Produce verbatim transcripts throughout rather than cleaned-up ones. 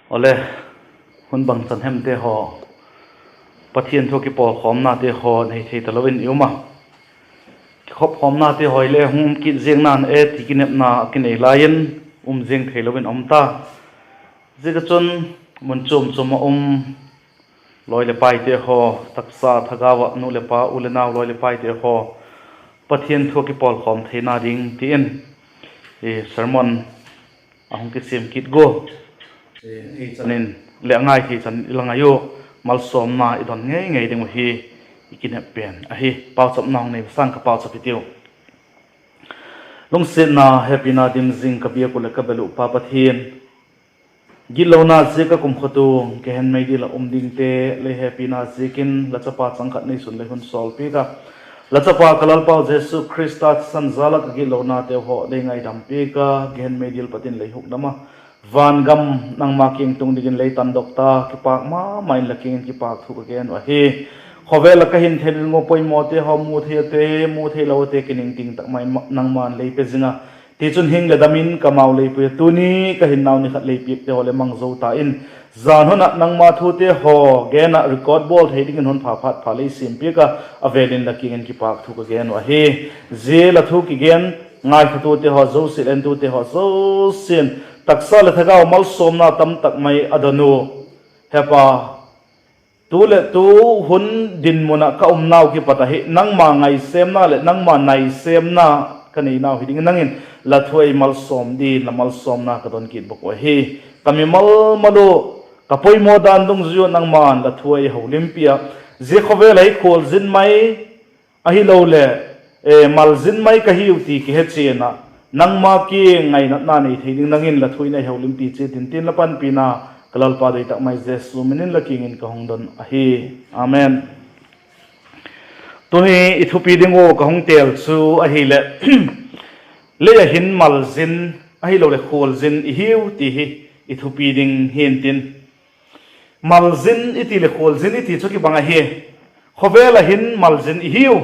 Awle, hun bangchan hemte haw, Pathian thu kipawlkhawmnate haw nei thei talo in i um a, kikhopkhawmnate haw hile hung um kit ziang nan e ti kinepna a kinei lai in um ziang theilo in a um ta. Ziak a chun mun chuam chuam ah um lawi leh paite haw, taksa thagau ah nu leh pa, u leh nau, lawi leh paite haw, Pathian thu kipawlkhawm theina ding ti in sermon a hung kisiam kit gua. Ei chan in leh a ngai thei chan i la ngai ua, malsawmna i don ngei ngei ding uh hi i kinep pen ahi. Pauchapna hung nei sâng ka pauchap hitiu. Lungsiatna hepina dim zing ka biak uh leh ka bel uh Pa Pathian, gitlona ziak a kumkhua tung gehen meidil ah um dingte lei hepina ziakin la chapa changkhat neisun lei hun sawlpiak a, la chapa ka Lalpau Jesu Khrista thisan jal ah ka gitlonateu haw lei ngaidam piak a, gehen meidil pat in lei hukdam a, van gam nangma kiang tung dingin lei tandok ta, kipâk ma ma in la kiang in kipâk thu ka gen uh ahi. Khawvel ah ka hin thei ding uh poimawte haw, mu thei ate, mu theilo ate kiningting tak mai nangma'n lei pe zing a, tichun hing leh dam in ka mau lei pui a, tuni ka hinnau ni khat lei piakte haw leh mang zo ta in, jan hun ah nangma thute haw gen ah record bawl thei dingin hun pha phat pha lei siam piak a, a vêl in la kiang in kipâk thu ka gen uh ahi. Zia la thu kigen ngaithatute haw zosia leh entute haw zosia'n taksa leh thagau malsawmna tamtak mai a don u, Hepa, tu leh tu hun dinmun ah ka umnau kipat ahi nangma ngaisêmna leh nangma naisêmna ka neinau hi dingin nang in la thu ei malsawm din la malsawmna ka don kit bawk uh ahi. Ka mimal mal u, ka poimaw dan dungzui u nangma'n la thu ei holimpi a, zia khawvel ah hi khualzin mai ahiloleh malzin mai ka hiu ti kihechian ah, nangma kiang ngainatna nei thei ding nang in la thu in ei holimpi chiat intin, la panpina ka Lalpa doi tak mai Jesu min in la kiang in ka hung don ahi. Amen. Tuni i thupi ding ua ka hung têl chu ahileh, lei ah hin malzin ahiloleh khualzin i hiu ti hi i thupi ding hi'ntin. Malzin i ti leh khualzin i ti chu kibang ahi. Khawvel ah hin malzin i hiu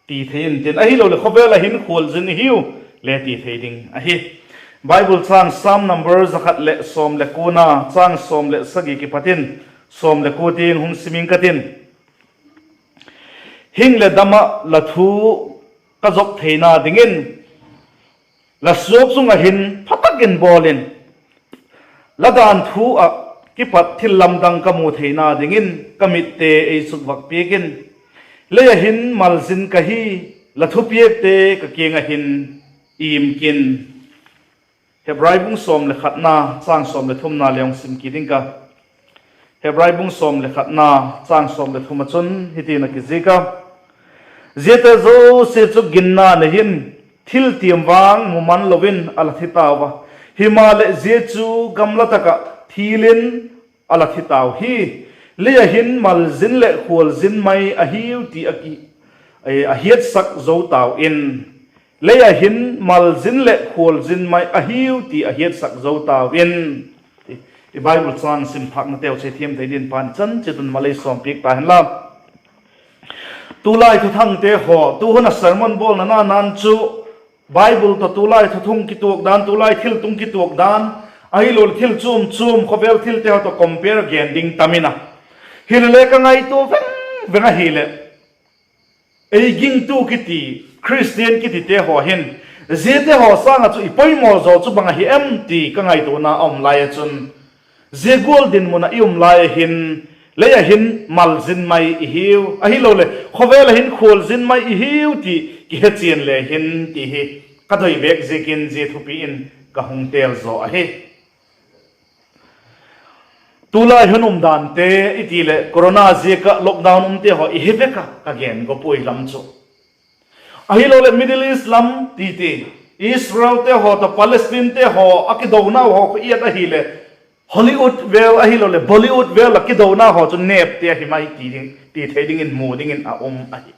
ti thei intin, ahiloleh khawvel ah hin khualzin i hiu le ti thei ding ahi. Bible châng Sam number za khat leh sawm leh kuana châng sawm leh sagi kipat in sawm leh kua tiang hung sim ing ka tin. Hing leh dam ah la thu ka zop theina dingin, la suak chung ah hin pha tak in bawl in, la dan thu ah kipat thil lamdang ka mu theina dingin ka mitte ei sukvak piak in. Lei ah hin malzin ka hi, la thupiakte ka kiang ah hin im kin. Hebrai bung sawm leh khatna châng sawm leh thumna le hung sim kit ding ka. Hebrai bung sawm leh khatna châng sawm leh thum ah chun hitin a kizik a: Ziate zosia chu ginna nei in, thil tiam vang muman lo in a la thi tau a; himaleh zia chu gamla tak ah thil in a la thi tau hi. Lei ah hin malzin leh khualzin mai a hiu ti a hiatsak zo tau in. Lei ah hin malzin leh khualzin mai a hiu ti a hiatsak zo tau in. I Bible châng sim thâknateu chu thiam thei dingin Pa'n i chan chiat un mal ei sawmpiak ta hen la. Tulai thuthangte haw, tu hun a sermon bawlna nan chu Bible tawh tulai thuthung kituak dan, tulai thiltung kituak dan, ahiloleh thil chuam chuam khawvel thilte haw tawh compare gen ding tam in a, hilele ka ngaitua veng veng ahileh, ei gingtu kiti, Khristian kitite haw hin ziate haw sâng ah chu i poimaw zaw chu bang ahi em ti ka ngaituana a um lai ah chun, zia gual dinmun ah i um lai ah hin, lei ah hin malzin mai i hiu, ahiloleh khawvel ah hin khualzin mai i hiu ti kihechian le hin ti hi ka doi bêk ziakin zia thupi in ka hung têl zaw ahi. Tulai hun umdante i ti leh corona ziak ah lockdown umte haw i hi vek a ka gen gawp ui lam chu. Ahiloleh Middle East lam ti ti, Israelte haw tawh Palestinete haw a kidonau haw khu i et ahileh, Hollywood vêl ahiloleh Bollywood vêl ah kidonau haw chu nêpte ahi mai ti thei dingin mu dingin a um ahi.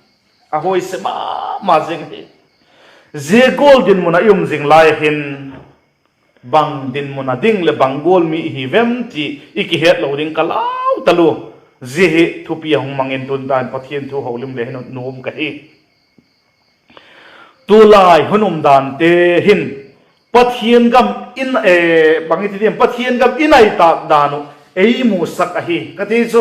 A huaise ma ma zing ahi. Zia gual dinmun ah i um zing lai ah hin, bang dinmun a ding leh bang gual mi i hi vem ti i kihetlo ding ka lau talua. Zia hi thupi a hung mang in tun tan Pathian thu holim le hin nuam ka hi. Tulai hun umdante hin Pathian gam in, bang i ti diam, Pathian gam i nai tâk dan uh ei musak ahi ka ti chu.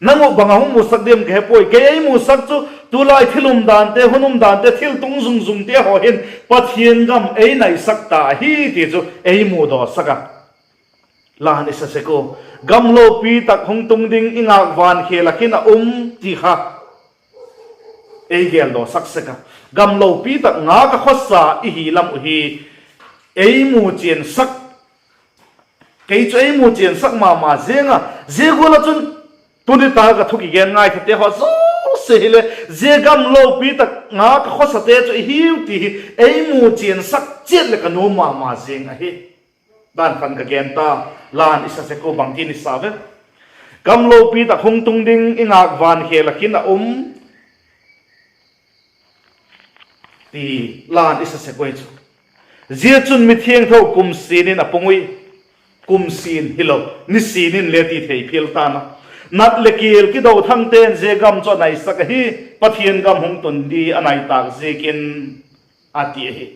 Nang uh bang a hung musak diam ka he puai, kei ei musak chu tulai thil umdante, hun umdante, thil tung zungzungte haw hin Pathian gam ei naisak ta ahi ti chu ei mudawsak a. Lan i sa sek u, gam lopi tak hung tung ding i ngâk van khêl ah khin a um ti kha ei geldawsak sek a. Gam lopi tak ngâk a khawsa i hi lam uh hi ei muchiansak, kei chu ei muchiansak ma ma ziang a. Zia gual ah chun tuni tak ah thu kigen ngaithate haw zosia hile, zia gam lopi tak ngâk a khawsate chu i hiu ti hi ei muchiansak chiat leh ka nuam ma ma ziang ahi. Dan khan ka gen ta, lan i sa sek u, bangtin i sa ve? Gam lopi tak hung tung ding i ngâk van khêl ah khin a um ti, lan i sa sek u chu. Zia chun mithiangtho kum sin in a pung ui, kum sin hilo, nisin in le ti thei phial ta'n a. Nat leh kial kido thangte'n zia gam chu a naisak ahi, Pathian gam hung tun di a nai tâk ziakin, a ti ahi.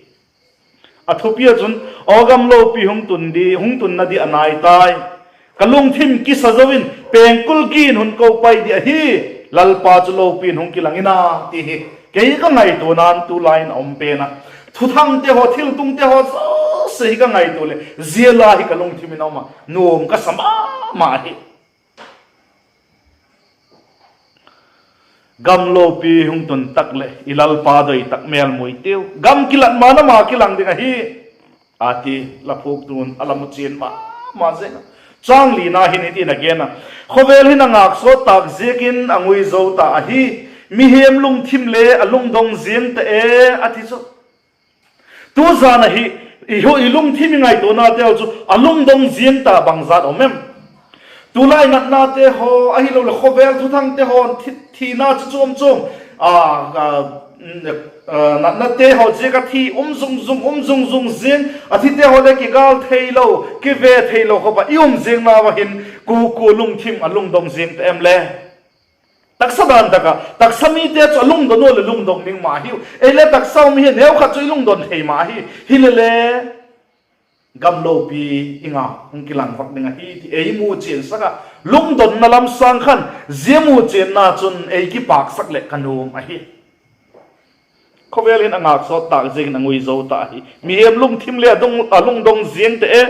A thupi ah chun, aw gam lopi hung tun di, hung tunna di a nai tai. Ka lungthim kisa zo in pengkul ki'n hun ko pai di ahi, Lalpa chu lopi'n hung kilang in a, ti hi kei ka ngaituana'n tulai in a um pen a. Thuthangte haw, thiltungte haw zosia hi ka ngaitua leh zia la hi ka lungthim in a um a, nuam ka sa ma ma hi. Gam lopi hung tun tak leh i Lalpa doi tak mêl mu i tiu, gam kilat ma na ma kilang ding ahi, a ti. La phuaktu'n a la mu chian ma ma zing a. Châng lina hin hitin a gen a, khawvel hin a ngâk sawt tâk ziakin a ngui zo ta ahi, mihem lungthim le a lungdong ziang ta e, a ti chu. Tu zan ahi, i lungthim i ngaituanate haw chu a lungdong ziang ta bangzat um em? Tulai natnate haw, ahiloleh khawvel thuthangte haw, thina chu chuam chuam, natnate haw ziak a thi um zung zung, um zung zung ziang, a thite haw le kigâl theilo, kive theilo khawp ah i um ziang nau a hin, kua kua lungthim a lungdong ziang ta em le? Taksa dan tak ah taksa mite chu a lungdon ua leh lungdon ding ma hiu. Ei le taksa um hi neukhat chu i lungdon thei ma hi. Hile le, gam lopi i ngâk hung kilang vak ding ahi ti ei muchiansak ah, lungdonna lam sâng khan zia muchianna chun ei kipâksak leh ka nuam ahi. Khawvel hin a ngâk sawt tâk ziakin a ngui zo ta hi, mihem lungthim le a lungdong ziang ta e.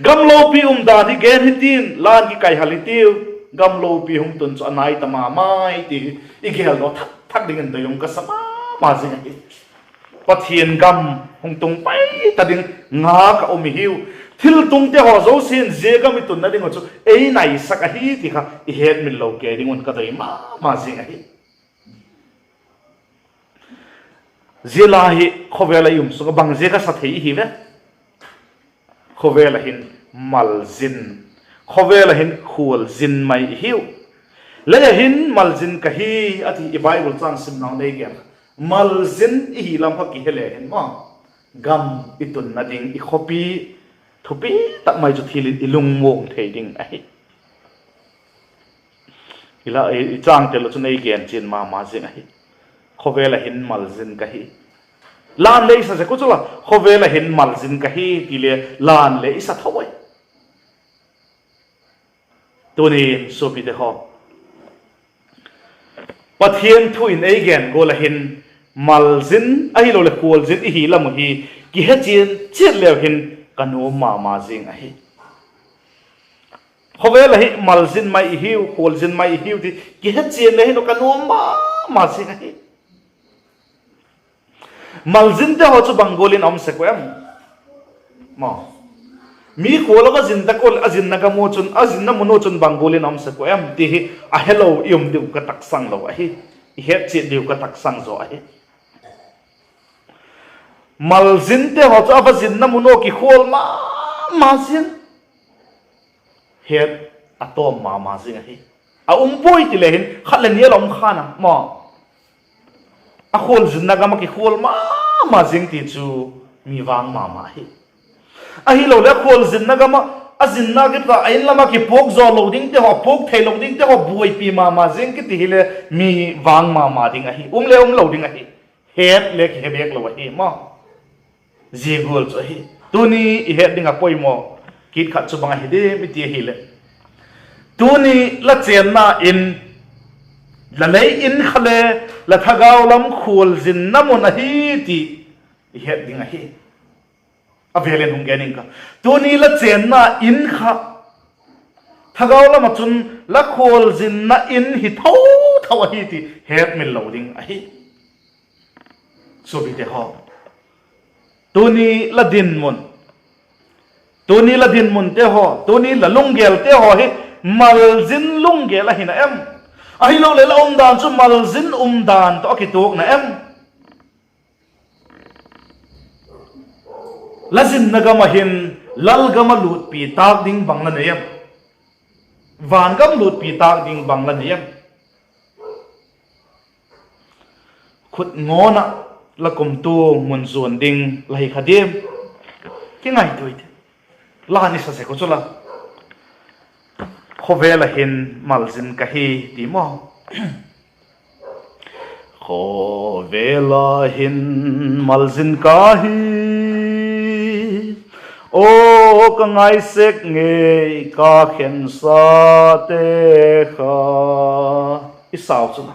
Gam lopi umdan hi gen hitin, lan kikai hal hitiu, gam lopi hung tun chu a nai ta ma mai ti hi i geldaw thak thak dingin doi um ka sa ma ma zing ahi. Pathian gam hung tung pai ta ding ngâk a um i hiu. Thiltungte haw zosia'n zia gam i tunna ding uh chu ei naisak ahi ti kha i hetmil lo kei ding un ka doi ma ma zing ahi. Zia la hi khawvel ah i um sung ah bang ziak a sa thei i hi ve? Khawvel ah hin malzin, khawvel ah hin khualzin mai i hiu. Lei ah hin malzin ka hi, a ti i Bible châng simnau nei gen. Malzin i hi lam kha kihe le hin maw, gam i tunna ding i khawpi thupi tak mai chu thil in i lungmuang thei ding ahi. I chângte lo chun ei gen chian ma ma zing ahi. Khawvel ah hin malzin ka hi. Lan le i sa sek u chu la, khawvel ah hin malzin ka hi ti le lan le i sa tho ai. Tuni'n suapite haw, Pathian thu in ei gen gual ah hin malzin ahiloleh khualzin i hi lam uh hi kihechian chiat leu hin ka nuam ma ma zing ahi. Khawvel ah hi malzin mai i hiu, khualzin mai i hiu ti kihechian le hin ka nuam ma ma zing ahi. Malzinte haw chu bang gual in a um sek uh em? Mi khual a va zin tak ua leh a zinna gam u chun, a zinna mun u chun bang gual in a um sek uh em ti hi a helo i um diu ka taksang lo ahi. I hetchian diu ka taksang zaw ahi. Malzinte haw chu a va zinna mun u kikhual ma ma zing, het a tawm ma ma zing ahi. A um puai ti le hin khat leh ni a la um khan a maw, a khualzinna gam ah kikhual ma ma zing ti chu mi vang ma ma hi. Ahiloleh a khualzinna gam ah, a zinna kipâk a in lam ah kipuak zaw lo dingte haw, puak theilo dingte haw buaipi ma ma zing kiti hile mi vang ma ma ding ahi, um le um lo ding ahi. Het le kihe bêk lo ahi maw. Zia gual chu ahi. Tuni i het ding a poimaw kit khat chu bang ahi diam i ti ahileh, tuni la chênna in, la lei in kha le la thagau lam khualzinna mun ahi ti i het ding ahi. A vêl in hung gen ing ka. Tuni la chênna in kha thagau lam ah chun la khualzinna in hi tho tho ahi ti hetmil lo ding ahi. Suapite haw, tuni la dinmun, tuni la dinmunte haw, tuni la lunggêlte haw hi malzin lunggêl ahi na em? Ahiloleh la umdan chu malzin umdan tawh a kituak na em? La zinna gam ah hin lalgam ah lutpi tâk ding bang la nei em? Vangam lutpi tâk ding bang la nei em? Khut ngawn ah la kumtuang mun zuan ding la hi kha diam? Kingaitua i ti. La ni sa sek u chu la. Khawvel ah hin malzin ka hi ti maw? Khawvel ah hin malzin ka hi, aw ka ngai sek ngei ka khensate kha, i sau chu la.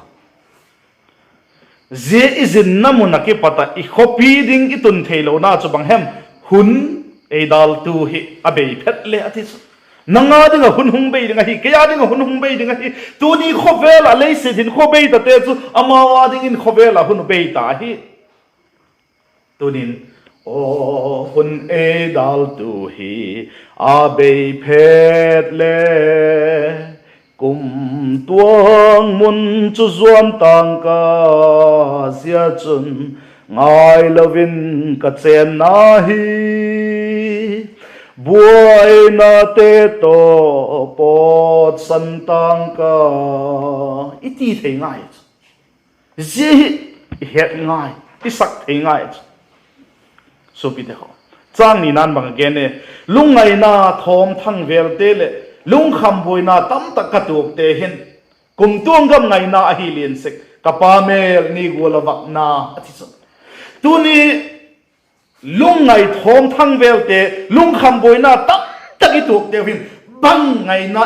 Zia i zinna mun ah kipat ah i khawpi ding i tun theilona chu bang hem? Hun ei dâltu hi a bei phet le a ti chu. Nang â ding ah hun hung bei ding ahi, kei â ding ah hun hung bei ding ahi. Tuni khawvel ah leiset hin khaw bei tate chu amau â dingin khawvel ah hun bei ta ahi. Tunin, aw hun ei dâltu hi a bei phet le, kumtuang mun chu zuan tang ka, zia chun ngailo in ka chênna hi buainate tawh pawtsan tang ka, i ti thei ngai chu. Zia hi i het ngai, i sak thei ngai chu. Suapite haw, châng nina'n bang a gen e? Lungngaina thawmthang vêlte leh lungkham buaina tamtak ka tuakte hin kumtuang gam ngaina ahi lian sek, ka pa mêl ni gual a vakna, a ti chu. Tuni lungngai thawmthang vêlte, lungkham buaina tamtak i tuakteu hin bang ngaina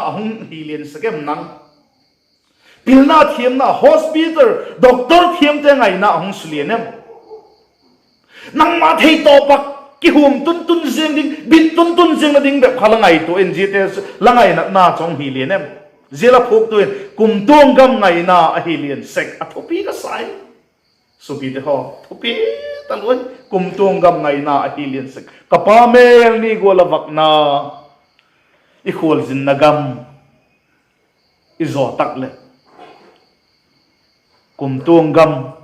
a hung hi lian sek em nang? Pilna thiamna hospital, doctor thiamte ngaina a hung sulian em? Nangma theitawp ah kihum tuntun ziang ding, bit tuntun ziangna ding bep kha la ngaitua in ziate la ngainatna chu hung hi lian em? Zia la phuaktu in kumtuang gam ngaina ahi lian sek, a thupi ka sa i. Suapite haw, thupi talua i, kumtuang gam ngaina ahi lian sek, ka pa mêl ni gual a vakna, i khualzinna gam i zaw tak leh kumtuang gam,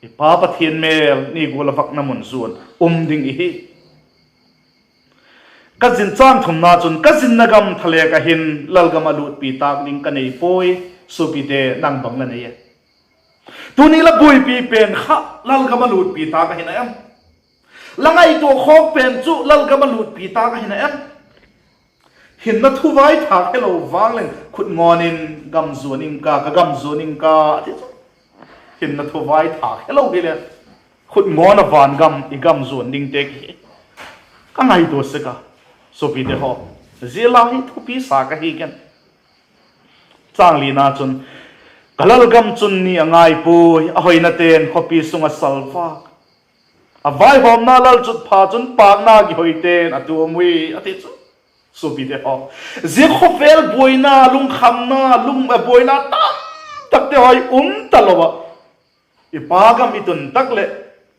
i Pa Pathian mêl ni gual a vakna mun zuan um ding i hi. Ka zin châng thumna chun, ka zinna gam thalêk ah hin lalgam ah lutpi tâk ding ka nei puai. Suapite, nang bang la nei e? Tuni la buaipi pen kha lalgam ah lutpi tâk ahi na em? La ngaitua khawk pen chu lalgam ah lutpi tâk ahi na em? Hinna thuvai thâk helo vang leng khut ngawn in, gam zuan ing ka, ka gam zuan ing ka, a ti chu. Hinna thuvai thâk helo hile, khut ngawn a van gam i gam zuan dingte ki hi. Ka ngaitua sek a, suapite haw, zia la hi thupi sa ka hi ken. Châng lina chun, ka lalgam chun ni a ngai puai, a hoinate'n khawpi sung ah salvâk, a vaihawmna lalchutpha chun pâkna kihoite'n a tuam ui, a ti chu. Suapite haw, zia khawvel buaina, lungkhamna, lung, buaina tamtakte haw i um talo ah, i Pa gam i tun tak leh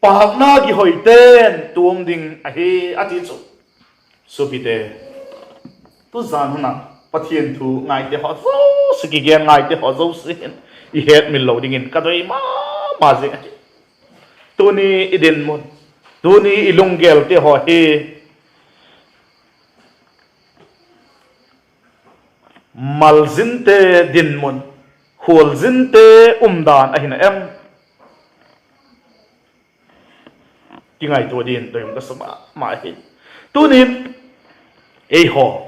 pâkna kihoite'n tuam ding ahi, a ti chu. Suapite, tuzan hun ah Pathian thu ngaite haw zosia, kigen ngaite haw zosia hin i hetmil lo dingin ka doi ma ma zing ahi. Tuni i dinmun, tuni i lunggêlte haw hi malzinte dinmun, khualzinte umdan ahi na em? Kingaitua dingin doi um ka sa ma ma hi. Tunin eihaw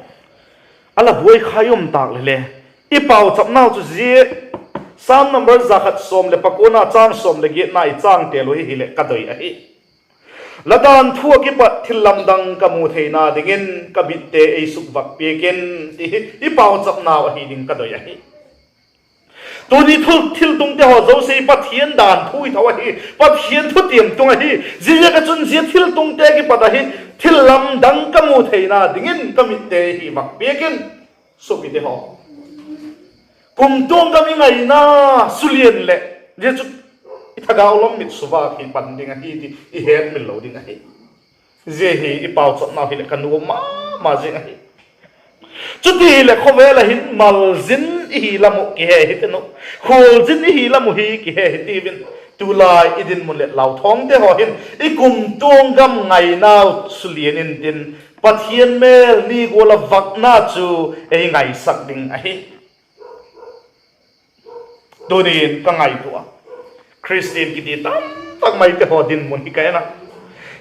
a la buaikhai um tâk le le, i pauchapnau chu zia Sam number za khat sawm leh pakuana châng sawm leh giatna i chângte lo hi hileh ka doi ahi. La danthu ah kipat thil lamdang ka mu theina dingin ka mitte ei sukvak piak in, ti hi i pauchapnau ahi ding ka doi ahi. Tuni thu thiltungte haw zosia hi Pathian danthu hi tho ahi, Pathian thutiam tung ahi. Ziaziak ah chun zia thiltungte kipat ahi thil lamdang ka mu theina dingin ka mitte hi vak piak in, suapite haw. Kumtuang gam i ngaina sulian leh, zia chu i thagau lam mit suvâk hi pan ding ahi ti i hetmil lo ding ahi. Zia hi i pauchapnau hileh ka nuam ma ma zing ahi. Chuti hileh khawvel ah hin malzin i hi lam uh kihe hitin uh, khualzin i hi lam uh hi kihe hitiu in, tulai i dinmun leh lauthawngte haw hin i kumtuang gam ngainau sulian intin, Pathian mêl ni gual ah vakna chu ei ngaisak ding ahi. Tunin ka ngaitua a, Khristian kiti tamtak maite haw dinmun hi ka en a.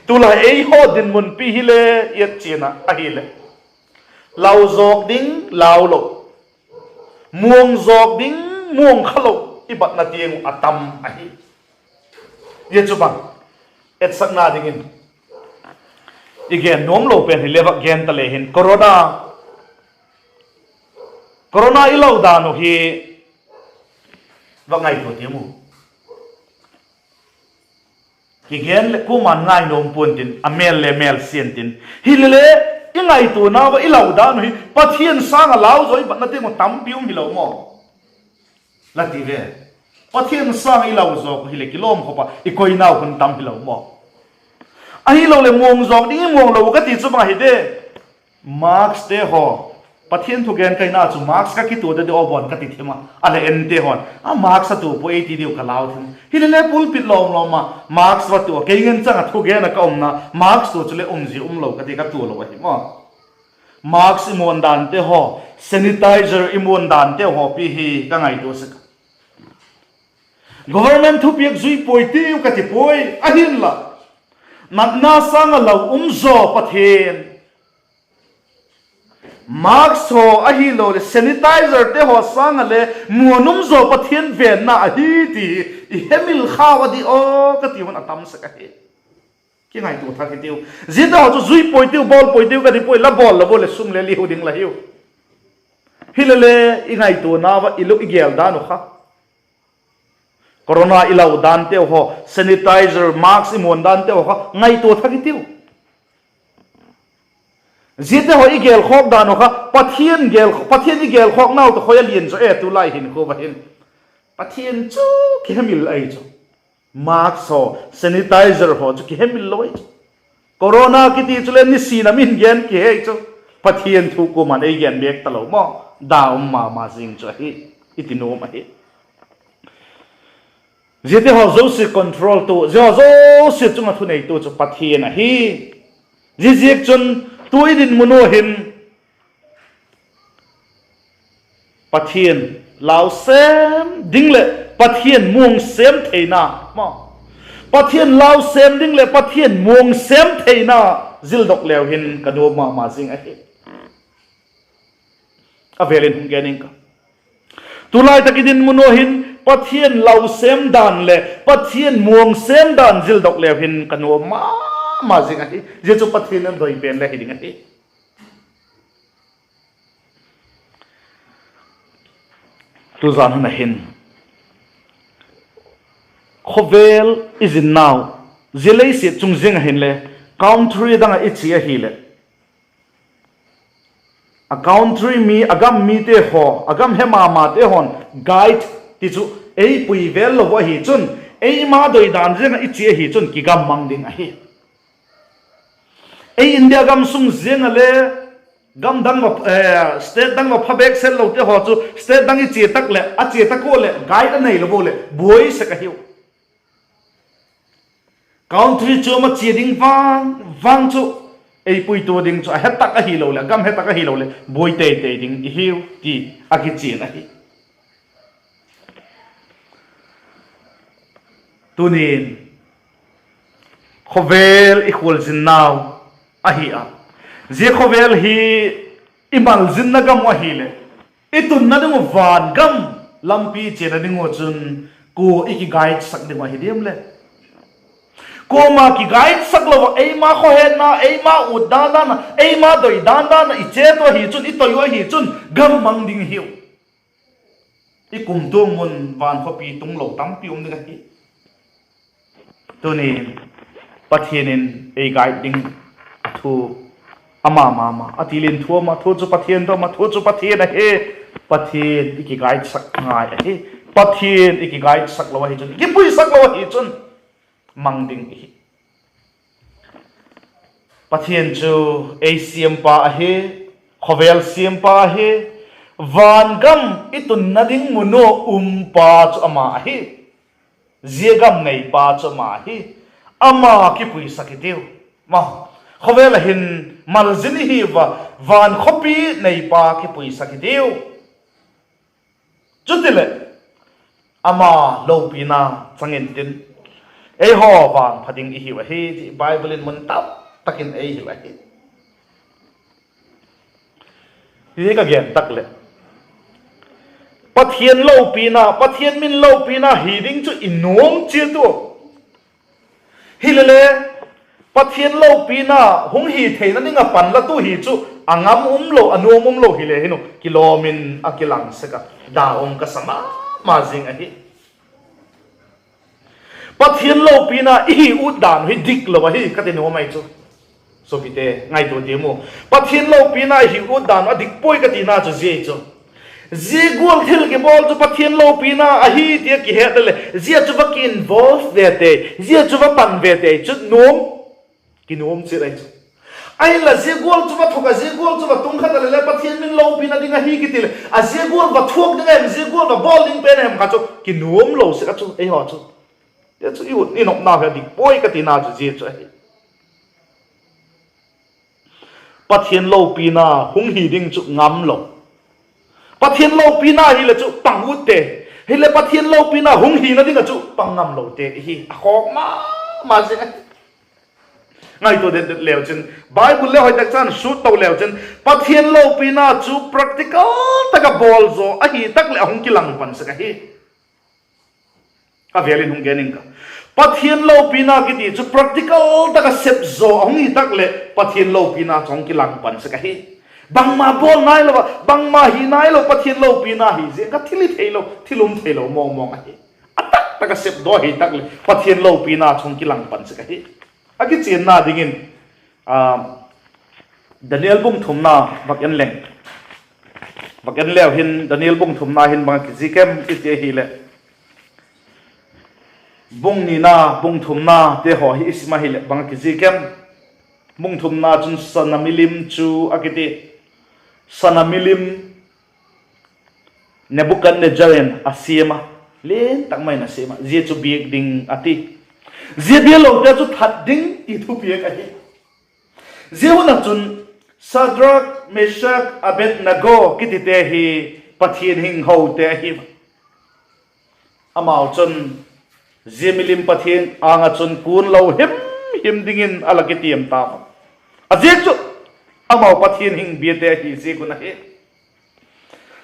Tulai ei haw dinmun pi hile i et chian a ahileh, lau zawk ding lau lo, muang zawk ding muang kha lo, i batna tiang uh a tam ahi. Zia chu bang, etsakna dingin i gen nuam lo pen hile vak gen ta le hin, corona, corona i lau dan uh hi vak ngaitua tiam u. Kigen leh kuama'n ngai nuam pua'n tin, a mêl le mêl sian tin. Hilele, i ngaituanau ah i lau dan uh hi Pathian sâng ah lau zaw i batna tiang uh tampi um hilo maw? La ti ve. Pathian sâng ah i lau zawk uh hileh kilawm khop ah i koinau hun tam hilo maw? Ahiloleh muang zawk ding i muang lo uh ka ti chu bang ahi de. Maskte haw, Pathian thugen ka in a chu mask ka kitua de di aw bawn ka ti thim a. A leh ente haw'n, a mask a tua pua ei ti diu ka lau thim. Hilele pulpit lawm lawm ah mask va tua, kei ngen chang ah thugen ah ka umna mask tua chuleh umzia um lo ka ti, ka tua lo ahi maw. Mask i muan dante haw, sanitizer i muan dante haw pi hi ka ngaitua sek a. Government thupiak zui puai tiu ka ti puai, ahinla, natna sâng ah lau um zaw Pathian, mask haw ahiloleh sanitizerte haw sâng ah le muan um zaw Pathian venna ahi ti i hemil khau a di aw ka ti hun a tam sek ahi. Kingaitua thak hitiu. Ziate haw chu zui puai tiu, bawl puai tiu ka ti puai, la bawl lo ua leh sum le li hu ding la hiu. Hilele, i ngaituanau ah i lu i gel dan uh kha, corona i lau danteu haw, sanitizer, mask i muan danteu haw kha ngaitua thak hitiu. Ziate haw i gelkhawk dan uh kha, Pathian i gelkhawknau tawh khoi a lian zaw e tulai hinkhua ah hin. Pathian chu kihemil ahi chu. Mask haw, sanitizer haw chu kihemil lo ahi chu. Corona kiti chule nisin a min gen kihe chu. Pathian thu kuama'n ei gen bêk talo maw. Da um ma ma zing chu ahi, i ti nuam ahi. Ziate haw zosia controltu, zia haw zosia chung ah thuneitu chu Pathian ahi. Ziaziakchun, tu i dinmun ua hin Pathian lau sêm ding leh Pathian muang sêm theina, Pathian lau sêm ding leh Pathian muang sêm theina zildok leu hin ka nuam ma ma zing ahi. A vêl in hung gen ing ka. Tulai tak i dinmun ua hin Pathian lau sêm dan leh Pathian muang sêm dan zildok leu hin ka nuam ma ma zing ahi. Zia chu Pathian in doi pen le hi ding ahi. Tuzan hun ah hin khawvel i zinnau, zia leisiat chung ziang ah hinle country dang ah i chia ahileh, a country mi, a gam mite haw, a gam he ma mate haw'n guide ti chu ei pui vel lo uh ahi chun, eima doi dan ziang ah i chia ahi chun kigam mang ding ahi. Ei India gam sung ziang ah le gam dang, state dang va pha bêk set lote haw chu state dang i chia tak leh, a chia tak ua leh guide a nei lo ua leh buai sek ahiu. Country chuam ah chia ding vang vang chu ei puitu ding chu a he tak ahilo leh, a gam he tak ahilo leh buai tei tei ding i hiu ti a kichian ahi. Tunin khawvel i khualzinnau ahi a, zia khawvel hi i malzinna gam uh ahileh, i tunna ding uh van gam lampi chiana ding uh chun kua i kiguide sak ding uh ahi diam leh? Kuama kiguide sak lo ah eima khawhetna, eima ut dan dan ah, eima doi dan dan ah i chet u ahi chun, i toi u ahi chun gam mang ding i hiu. I kumtuang mun van khawpi tunglo tampi um ding ahi. Tuni'n Pathian in ei guide ding a thu ama ma ma a, a ti lin thu ama, thu chu Pathian thu ama, thu chu Pathian ahi. Pathian i kiguide sak ngai ahi. Pathian i kiguide sak lo ahi chun, i kipuisak lo ahi chun mang ding ihi. Pathian chu ei siampa ahi, khawvel siampa ahi, van gam i tunna ding mun ua umpa chu ama ahi. Zia gam neipa chu ama ahi. Ama kipuisak i tiu. Ma, khawvel ah hin malzin i hi ua, van khawpi neipa kipuisak i tiu. Chutileh, ama lopina chang intin, eihaw vangpha ding i hiu ahi ti Bible in mun tam tak in ei hil ahi. Hi ka gen tak leh, Pathian lopina, Pathian min lopina hi ding chu i nuam chiat ua. Hilele, Pathian lopina hung hi theina ding ah panlatu hi chu a ngam umlo, a nuam umlo hile hin u, kilawm in a kilang sek a, da um ka sa ma ma zing ahi. Pathian lopina i hi ut dan uh hi dik lo ahi ka ti nuam ai chu. Suapite, ngaitua tiam u. Pathian lopina i hi ut dan uh a dik puai ka tina chu zia chu, zia gual thil kibawl chu Pathian lopina ahi ti a kihet leh, zia chu va ki involve ve te, zia chu va pan ve te chu nuam, kinuam chiat ai chu. Ahinla zia gual chu va thuk a, zia gual chu va tung kha ta leh le Pathian min lopina ding ahi kiti leh, a zia gual va thuak ding a hem, zia gual va bawl ding pen a hem kha chu kinuam lo sek a chu eihaw chu. Zia chu i ut i nopna hi a dik puai ka tina chu zia chu ahi. Pathian lopina hung hi ding chu ngam lo. Pathian lopina hileh chu pang ut te, hileh Pathian lopina hung hina ding ah chu pang ngam lo te ihi a khawk ma ma zing ahi. Ngaitua det det leu chin, Bible le hoi tak chan sut to leu chin, Pathian lopina chu practical tak a bawl zaw ahi tak leh a hung kilang pan sek ahi. A vêl in hung gen ing ka. Pathian lopina kiti chu practical tak a sep zaw a hung hi tak leh Pathian lopina chu hung kilang pan sek ahi. Bangma bawl nailo a, bangma hi nailo, Pathian lopina hi ziang kha thil i theilo, thil um theilo mawng mawng ahi. A tak tak a sep zaw hi tak leh Pathian lopina chu hung kilang pan sek ahi. A kichianna dingin, Daniel bung thumna vak en leng. Vak en leu hin Daniel bung thumna hin bang a kizik em i ti ahileh, bung nina, bung thumnate haw hi i sim ahileh bang a kizik em? Bung thumna chun sana milim chu a kiti. Sana milim Nebukadnezzar in a siam a, lian tak mai in a siam a, zia chu biak ding a ti. Zia biaklote chu that ding ti thupiak ahi. Zia hun ah chun Sadrak, Meshak, Abednego kitite hi Pathian hing hote ahi. Amau chun zia milim pathian âng ah chun kun lo him him dingin a la kitiam ta a. A ziak chu amau Pathian hing biate ahi ziak un ahi.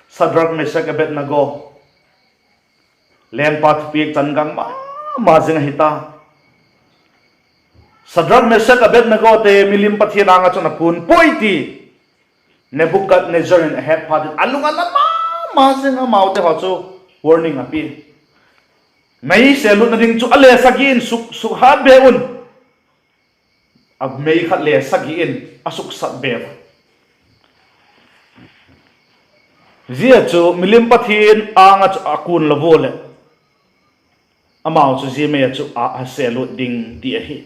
Sadrak, Meshak, Abednego, lengpa thupiak chan gang ma ma zing ahi ta. Sadrak, Meshak, Abednegote milim pathian âng ah chun a kun puai ti Nebukadnezzar in a het phat in a lung a na ma ma zing, amaute haw chu warning a pia. Mei selutna ding chu a le sagi in suk, sukhat be un. A mei khat le sagi in a suksat be a. Zia chu milim pathian âng ah chu a kun lo ua leh, amau chu zia mei ah chu a, a selut ding ti ahi.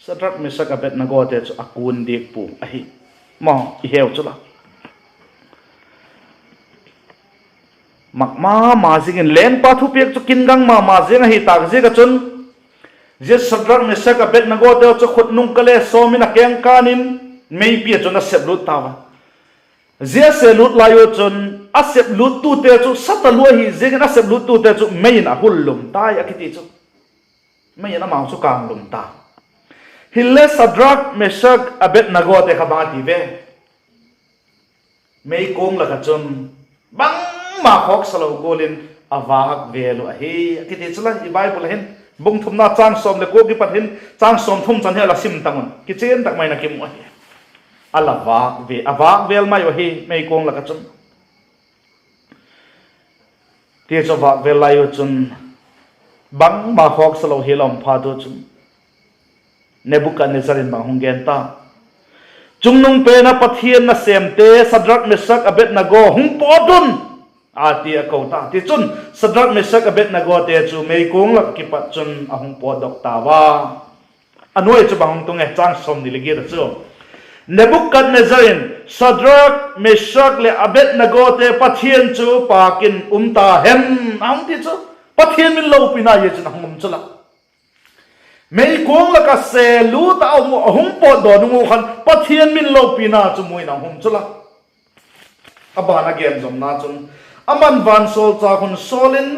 Sadrak, Meshak, Abednegote chu a kun diak pua ahi. Maw, i heu chu la. Mak ma ma zing in lengpa thupiak chu kin gang ma ma zing ahi tak ziak ah chun, zia Sadrak, Meshak, Abednegote chu khut nung ka le sawm in a kengkân in meipi ah chun a seplut tau a. Zia a selut lai u chun a sepluttute chu sa talua ahi ziakin a sepluttute chu mei in a hul lum tai a kiti chu. Mei in amau chu kâng lum ta. Hinle Sadrak, Meshak, Abednegote kha bang a ti ve? Meikuang lak ah chun bangma khawksa lo gual in a vâk vêl uh ahi a kiti chu la i Bible ah hin. Bung thumna châng sawm leh kua kipat hin châng sawmthum chan hi a la sim tang un, kichian tak mai in a kimu ahi. A la vâk ve, a vâk vêl mai uh ahi meikuang lak ah chun. Tichun a vâk vêl lai uh chun bangma khawksa lo hi a la um phat uh chun, Nebukadnezzar in bang hung gen ta? Chungnung pen ah Pathian nasêmte Sadrak, Mesak, Abednego hung pawt un, a ti a ko ta. Tichun Sadrak, Mesak, Abednegote chu meikuang lak ah kipat chun a hung pawtdok tau a. A nuai chu bang hung tung e, châng sawmni leh giat ah chu, Nebukadnezzar in Sadrak, Mesak leh Abednegote Pathian chu pâk in um ta hen, a hung ti chu. Pathian min lopina hi chun a hung um chu la. Meikuang lak ah sêlût ah a um uh, a hung pawtdaw nung uh khan Pathian min lopina chu mu in a hung um chu la. A ban a gen zomna chun, aman vansawlchâk hun sawl in,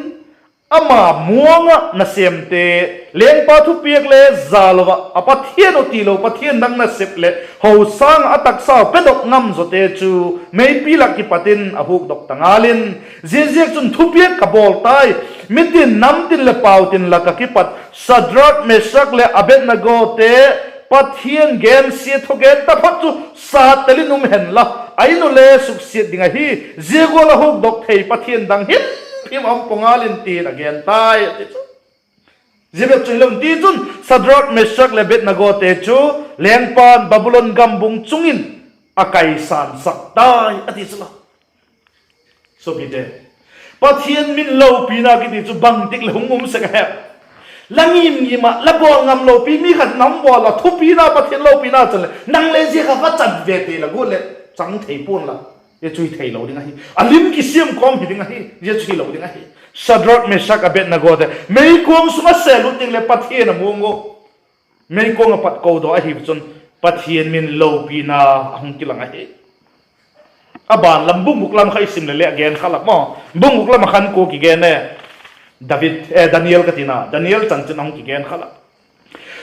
ama muang ah nasêmte, lengpa thupiak le zalo ah a pathian uh tilo pathian dang nasep leh ho sâng ah a taksau pedok ngam zawte chu meipi lak kipat in a hukdok ta ngal in, ziaziakchun thupiak ka bawl tai, mitin, namtin leh pautin lak ah kipat Sadrak, Mesak leh Abednegote Pathian gensia thugen taphot chu sat tel in um hen la, a In uh le suksiat ding ahi, zia gual a hukdok thei pathian dang himhim a um pua ngal in, ti'n a gen tai, a ti chu. Zia bep chu hilo in, tichun Sadrak, Mesak leh Abednegote chu lengpa'n Babulon gambung chung in a kaisansak tai, a ti chu la. Suapite, Pathian min lopina kiti chu bangtik leh hung um sek a hem? La ngim ngim ah, la bawl ngam lopi, mi khat in a hung bawl a, thupina, Pathian lopina chun leh nang le zia kha va chan ve ti la guat leh chang thei pua'n la, zia chu hi theilo ding ahi. A lim kisiam kawm hi ding ahi, zia chu hilo ding ahi. Sadrak, Mesak, Abednegote meikuang sung ah sêlût ding leh Pathian a muang uh, meikuang ah pat kodaw ahi chun Pathian min lopina a hung kilang ahi. A ban lam bung guk lam kha i sim leh le a gen kha la maw. Bung guk lam ah khan kua kigen e? David, eh, Daniel ka tina, Daniel chanchin a hung kigen kha la.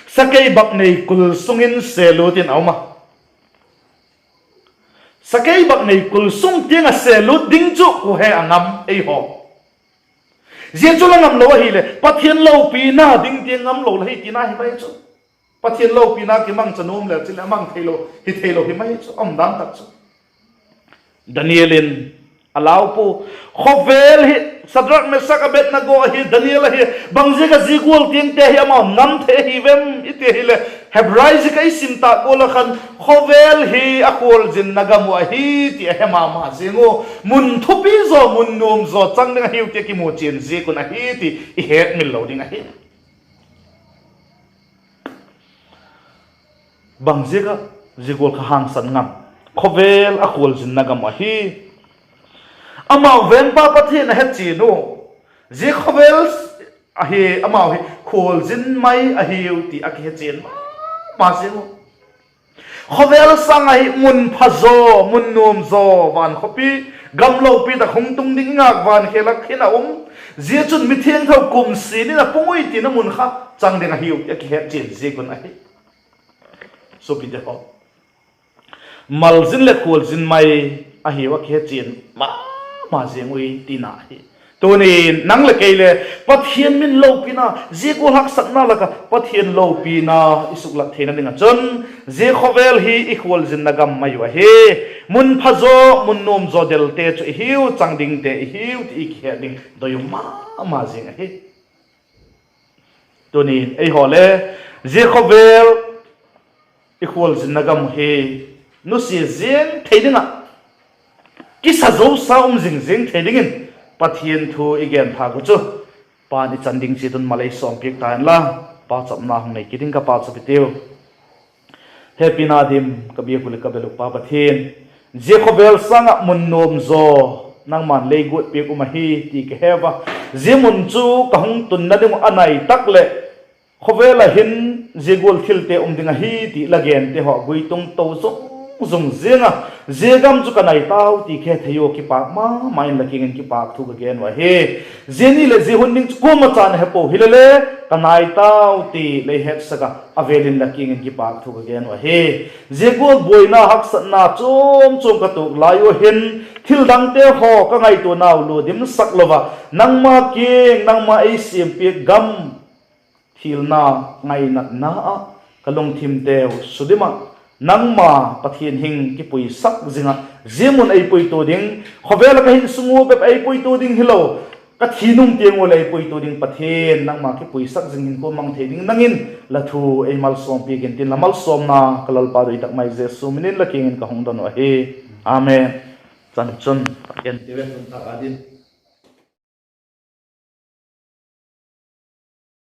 Sakeibaknei kul sung in sêlût in a um a. Sakeibaknei kul sung tiang ah sêlût ding chu kua he a ngam? Eihaw. Zia chu la ngamlo ahileh Pathian lopina ding tiang ngamlo la hi tina hi mai chu. Pathian lopina kimangcha nuam le chileh a mang theilo, hi theilo hi mai chu, a um dan tak chu. Daniel in a lau pua. Khawvel hi, Sadrak, Mesak, Abednego ahi, Daniel ahi, bangziak ah zia gual tiangte hi amau'n ngam thei ahi vem i ti ahileh, Hebrai ziak ah i sim tâk gual ah khan khawvel hi a khualzinna gam uh ahi ti a he ma ma ziang uh. Mun thupi zaw, mun nuam zaw chang ding ahiu ti a kimu chian ziak un ahi ti i hetmil lo ding ahi. Bangziak ah zia gual kha hangsan ngam? Khawvel a khualzinna gam ahi. Amau vengpa Pathian a hechian uh, zia khawvel ahi, amau hi khualzin mai ahiu ti a kihechian ma ma ziang uh. Khawvel sâng ahi mun pha zaw, mun nuam zaw, van khawpi, gam lopi tak hung tung ding i ngâk van khe lak hin a um. Zia chun mithiangtho kum sin in a pung ui tina mun kha chang ding ahiu ti a kihetchian ziak un ahi. Suapite haw, malzin leh khualzin mai ahiu a kihechian ma ma ziang ui tina hi. Tunin nang leh kei le Pathian min lopina, zia gual haksatna lak ah Pathian lopina i suklat theina ding ah chun, zia khawvel hi i khualzinna gam mai uh ahi. Mun pha zaw, mun nuam zaw delte chu i hiu, chang dingte i hiu ti i kihet ding doi um ma ma ziang ahi. Tunin eihaw le zia khawvel i khualzinna gam hi nusia ziang thei ding ah, kisa zosa um zing ziang thei dingin Pathian thu i gen thâk uh chu, Pa'n i chan ding chiat un mal ei sawmpiak ta inla, pauchapna hung nei kit ding ka pauchap i tiu. Hepina dim ka biak uh leh ka bel uh Pa Pathian, zia khawvel sâng ah mun nuam zaw nangma'n lei guat piak um ahi ti ka he ua. Zia mun chu ka hung tunna ding uh a nai tak leh, khawvel ah hin zia gual thilte um ding ahi ti la gente haw guitung to zung zung ziang a, zia gam chu ka nai tau ti ka he thei ua, kipâk ma ma in la kiang in kipâk thu ka gen uh ahi. Zia ni leh zia hun ding chu kuama chan a he pua hile le, ka nai tau ti lei hetsak a, a vêl in la kiang in kipâk thu ka gen uh ahi. Zia gual buaina haksatna chuam chuam ka tuak lai ua hin, thil dangte haw ka ngaituanau lua dimsak lo a, nangma kiang, nangma ei siampiak gam thilna ngainatna ah ka lungthimteu sudim ah nangma Pathian hing kipuisak zing ah, zia mun ei puitu ding, khawvel ah ka hinsung ua bep ei puitu ding hilo, ka thi nung tiang ua leh ei puitu ding Pathian nangma kipuisak zing hinkhua mang thei ding nang in la thu ei malsawmpiak intin, la malsawmna ka Lalpa doi tak mai Jesu min in la kiang in ka hung don uh ahi. Amen. Chan chun en ti ve tun tak a din.